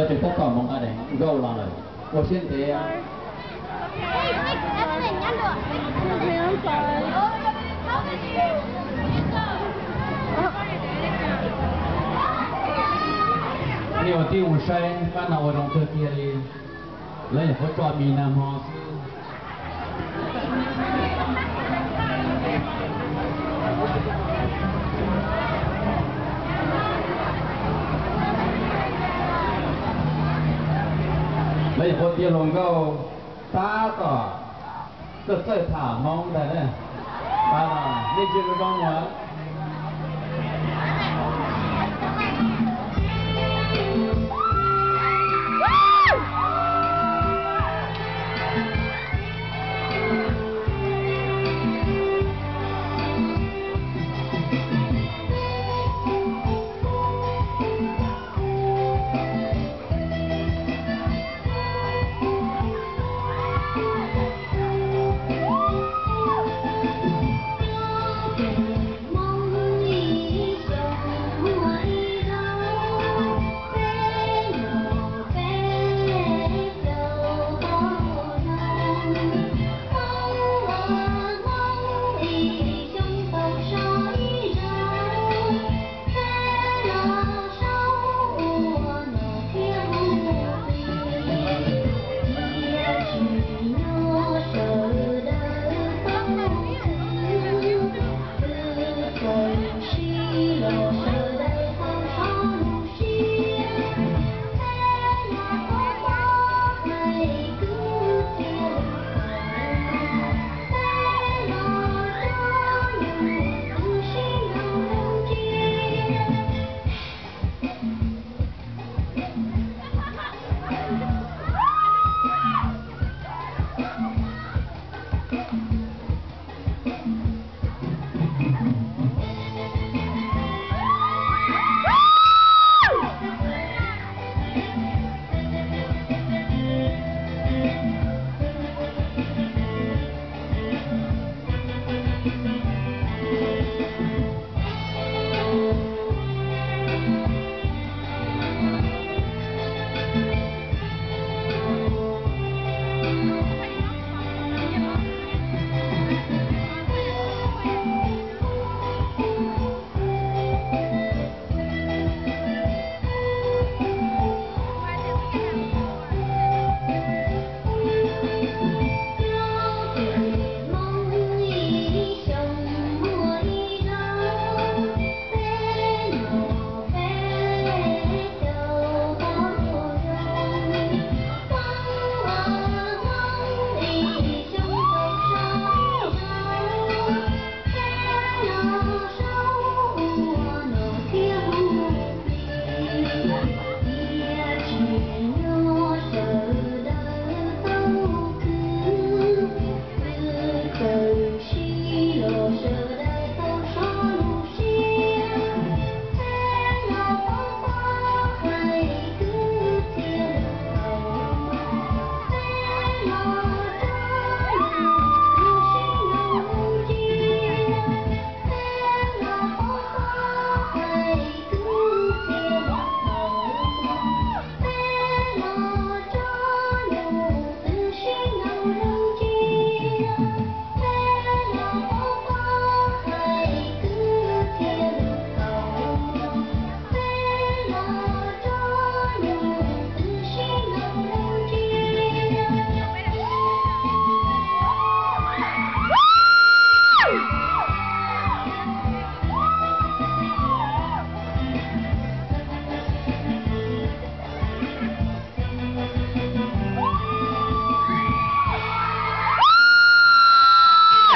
Tseem tab tom mus nqa daim nkauj los lawm, ua siab ntev. Nej ua tib mus saib pab no ua zoo kawg kiag li, lawv nyuam qhuav tso mis nag hmo xwb. Lawv nyuam qhuav tiav hluas nkauj tab tom tuaj txawj tham Hmoob ntag na. Pab no nej ntsia zoo zoo os.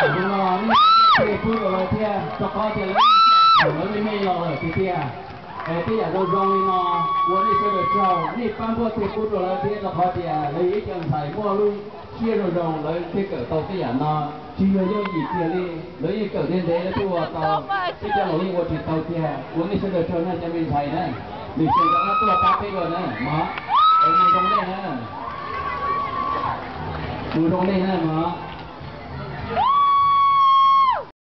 Tus no nej pab npuaj tej pub rau lawv thiab, rau qhov tias lawv, lawv me me los lawm tiag tiag. Es tej yam zoo zoo li no, ua nej sawv daws tsaug, nej pab npuaj tej pub rau lawv thiab, rau qhov tias lawv yog ib co ntxhais muaj lub siab zoo zoo, lawv thiaj kawm tau tej yam no. Tsis yog yooj yim kiag li, lawv yeej kawm ntev ntev lawv thiaj ua tau, tej cov laus yeej ua tsis tau tiag. Ua nej sawv daws tsaug na cov me ntxhais na, lwm xyoo rov qab tuaj pab peb dua na mog. Es mus zoo nej na, mus zoo nej na mog.